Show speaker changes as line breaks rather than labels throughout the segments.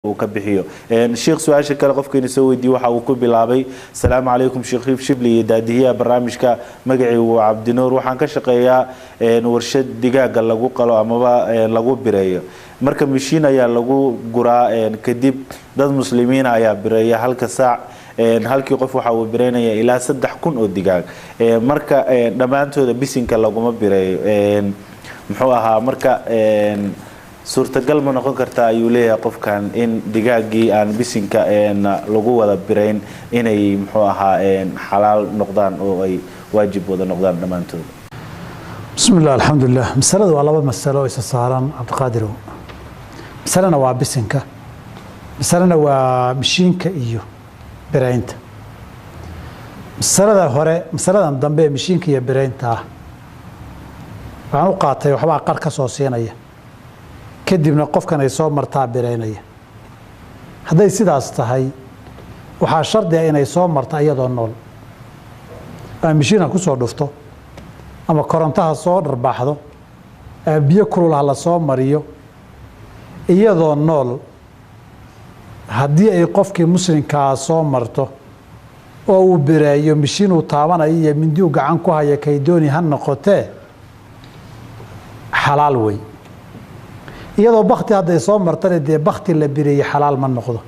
Uu ka bixiyo sheekh. Su-aasha kale qofkeena soo weydiiyey waxa uu ku bilaabay: "Asalaamu calaykum, Sheekh Shibli iyo daadihiyaha barnaamijka. Magacaygu waa Cabdinuur. Waxaan ka shaqeeyaa warshad digaaga lagu qalo amaba lagu bireeyo. Marka mishiin ayaa lagu guraa, kadib dad muslimiina ayaa bireeya. Halka saac halkii qof waxa uu bireynaya ilaa 3000 oo digaag. Marka dhammaantooda bisinka laguma bireeyo, muxuu ahaa. Marka suurtagal ma noqon karta," ayuu leeyahay qofkan, "in digaagii aan bisinka lagu wada birayn inay, muxuu ahaa, xalaal noqdaan oo ay waajib wada noqdaan dhammaantooda?"
Bismi illah, alxamdulilah. Masaladu waa laba masalo oo isa saaran, Cabdiqaadirow. Masalena waa bisinka, masalena waa mishiinka iyo biraynta. Masalada hore, masaladan dambe ee mishiinka iyo biraynta ah, waxaan u qaatay waxbaa qar ka soo siinaya, kadibna qofkan ay soo martaa biraynaya. Hadday sidaas tahay, waxaa shardi ah inay soo marto iyadoo nool, ama mishiin ha ku soo dhufto, ama korontaha soo dharbaaxdo, ama biyo kulul ha la soo mariyo. Iyadoo nool haddii ay qofkii muslimkaa soo marto oo uu bireeyo, mishiin uu taabanayo iyo mindi uu gacan ku haya kaydooni ha noqotee, xalaal wey. Iyadoo bakti hadday soo martana, dee bakti la bireeyey xalaal ma noqdo.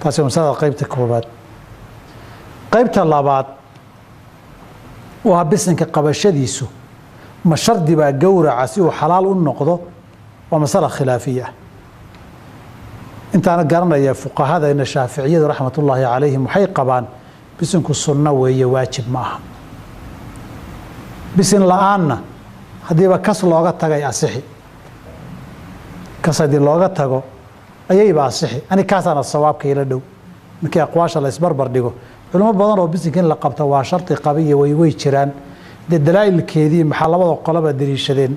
Taasi waa masalada qaybta koobaad. Qaybta labaad waa bisinka qabashadiisu ma shardi baa gowraca si uu xalaal u noqdo? Waa masala khilaafiya ah. Intaana garanaya, fuqahadayna Shaaficiyadu raxmatullaahi calayhim waxay qabaan bisinku sunno weeye, waajib ma aha. Bisin la-aanna haddiiba kas looga tagay asixi, kas haddii looga tago ayayba asixi. Ani kaasaana sawaabka ila dhow markii aqwaasha la isbarbar dhigo. Culimo badan oo bisinka in la qabto waa shardi qabiyo way jiraan. Dee dalaa'ilkeedii maxaa labada qoloba daliishadeen,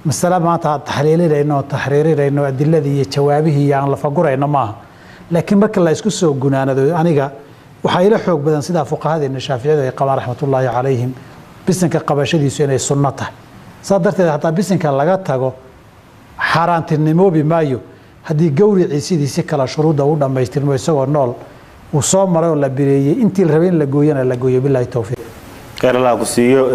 masale maanta taxliilinayno oo taxriirinayno, adiladii iyo jawaabihii iyo aan lafagurayno maaha. Laakiin marka la isku soo gunaanado, aniga waxaa ila xoog badan sidaa fuqahadeena Shaaficiyadu ay qabaan raxmatullaahi calayhim, bisinka qabashadiisu inay sunno tahay. Saa darteed hataa bisinka laga tago xaaraantinimoobi maayo, haddii gawricii sidiisi kale shuruudda u dhammaystirmo, isagoo nool uu soo maray oo la bireeyey, intii la rabay in la gooyana la gooyo. Bilahi towfiiq.
Khayr Allah ku siiyo.